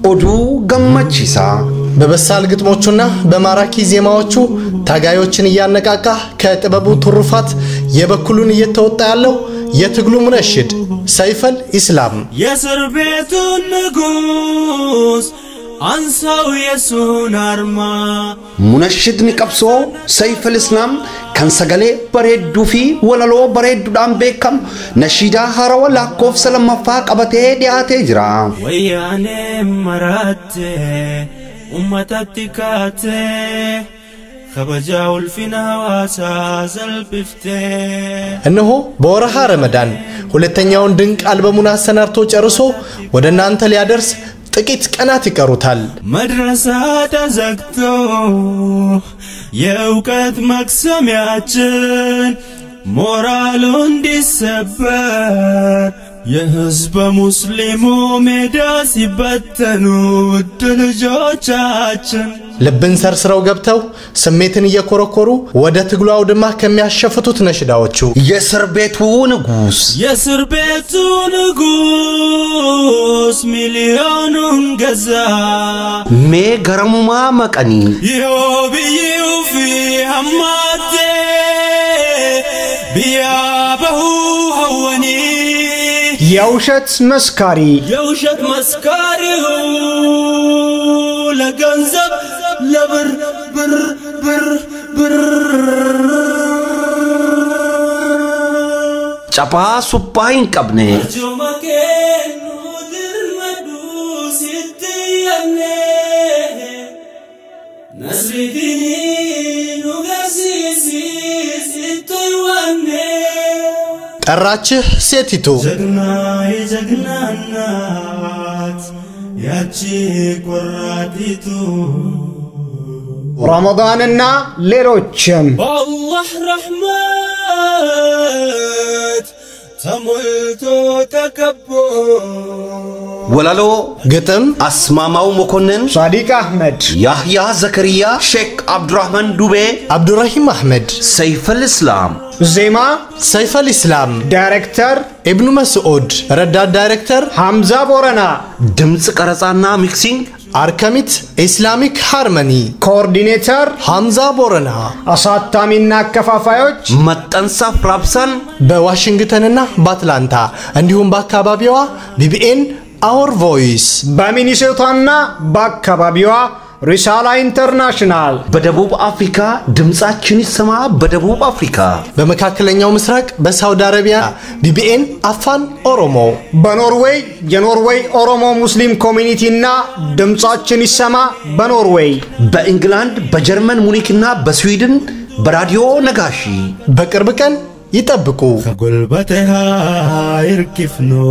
Oduu gammachiisaa በበሳል ግጥሞቹና በማራኪ ዜማዎቹ ታጋዮችን እያነቃቃ ከጥበቡ ትሩፋት የበኩሉን እየተወጣ ያለው የትግሉ ሙነሽድ ሰይፈል ኢስላም የእስር ቤቱን ንጉሥ አንሳው የሱን አርማ። Munashidni qabsoo Sayfal Islaam kan sagalee bareedduu fi walaloo bareedduudhaan beekamu nashiidaa haarawaa lakkoofsa lammaffaa qabatee dhiyaatee jira. ወያኔ መራቴ ummatatti kaate kabajaa ulfina hawaasaa salphiftee. እነሆ በወርሃ ረመዳን ሁለተኛውን ድንቅ አልበሙን አሰናድቶ ጨርሶ ወደ እናንተ ሊያደርስ ጥቂት ቀናት ይቀሩታል። መድረሳ ተዘግቶ የእውቀት መቅሰሚያችን ሞራሉ እንዲሰበር የህዝበ ሙስሊሙ ሜዳ ሲበተኑ ውድ ልጆቻችን ልብን ሰርስረው ገብተው ስሜትን እየኮረኮሩ ወደ ትግሉ አውድማ ከሚያሸፍቱት ነሽዳዎቹ የእስር ቤቱ ንጉሥ የእስር ቤቱ ንጉሥ ሚሊዮኑን ገዛ። Mee garamumaa maqanii Yoo biyyi ufii hammaatte biyyaa bahuu hawwanii የውሸት መስካሪ የውሸት መስካሪው ለገንዘብ ለብር ብር ብር ብር Caphaa suphaa hin qabne Arjuma kennuu dirmaduu sitti yaadne nasriitiin nu garsiisi sitti waanne. ጠራችህ ሴቲቱ ጀግና የጀግና እናት ያቺ ቆራጢቱ ረመዳንና ሌሎችም በአላህ ረሕመት ተሞልቶ ተከቦ Walaloo ግጥም Asmaamaw Mokonnin ሳዲቅ አህመድ Yahyaa Zakariyaa Sheek Abdurrahman Dubee አብዱራሂም አህመድ Sayfal Islaam ዜማ ሰይፈል ኢስላም ዳይሬክተር ኢብኑ መስዑድ ረዳት ዳይሬክተር ሐምዛ ቦረና ድምፅ ቀረጻና mixing አርከሚት Islamic Harmony coordinator ሐምዛ ቦረና አሳታሚና አከፋፋዮች Maxxansaaf raabsaan በዋሽንግተንና በአትላንታ እንዲሁም በአካባቢዋ BBN Our Voice በሚኒሶታና በአካባቢዋ ሪሳላ International በደቡብ አፍሪካ ድምፃችን ይሰማ በደቡብ አፍሪካ በመካከለኛው ምስራቅ በሳውዲ አረቢያ BBN አፋን ኦሮሞ በኖርዌይ የኖርዌይ ኦሮሞ ሙስሊም community ና ድምፃችን ይሰማ በኖርዌይ በኢንግላንድ በጀርመን ሙኒክና በስዊድን በራዲዮ ነጋሺ በቅርብ ቀን ይጠብቁ። ከጉልበቴ hirkifnu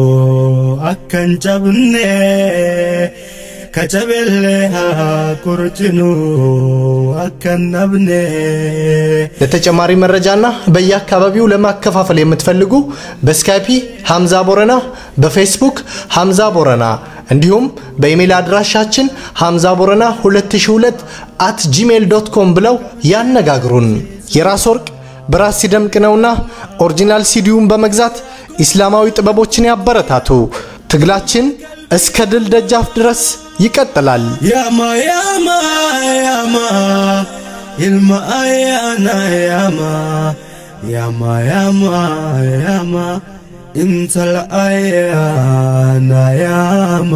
akka hin cabne ከጨበሌ ቁርጭኑ akka hin dhabne. ለተጨማሪ መረጃና በየአካባቢው ለማከፋፈል የምትፈልጉ በስካይፒ ሐምዛ ቦረና፣ በፌስቡክ ሐምዛ ቦረና እንዲሁም በኢሜይል አድራሻችን ሐምዛ ቦረና 2002@gmail.com ብለው ያነጋግሩን። የራስ ወርቅ በራስ ሲደምቅ ነውና original ሲዲውን በመግዛት ኢስላማዊ ጥበቦችን ያበረታቱ። ትግላችን እስከ ድል ደጃፍ ድረስ ይቀጥላል። ያማ ያማ ያማ ilma ayyaana ያማ ያማ ያማ ያማ intala ayyaana ያማ.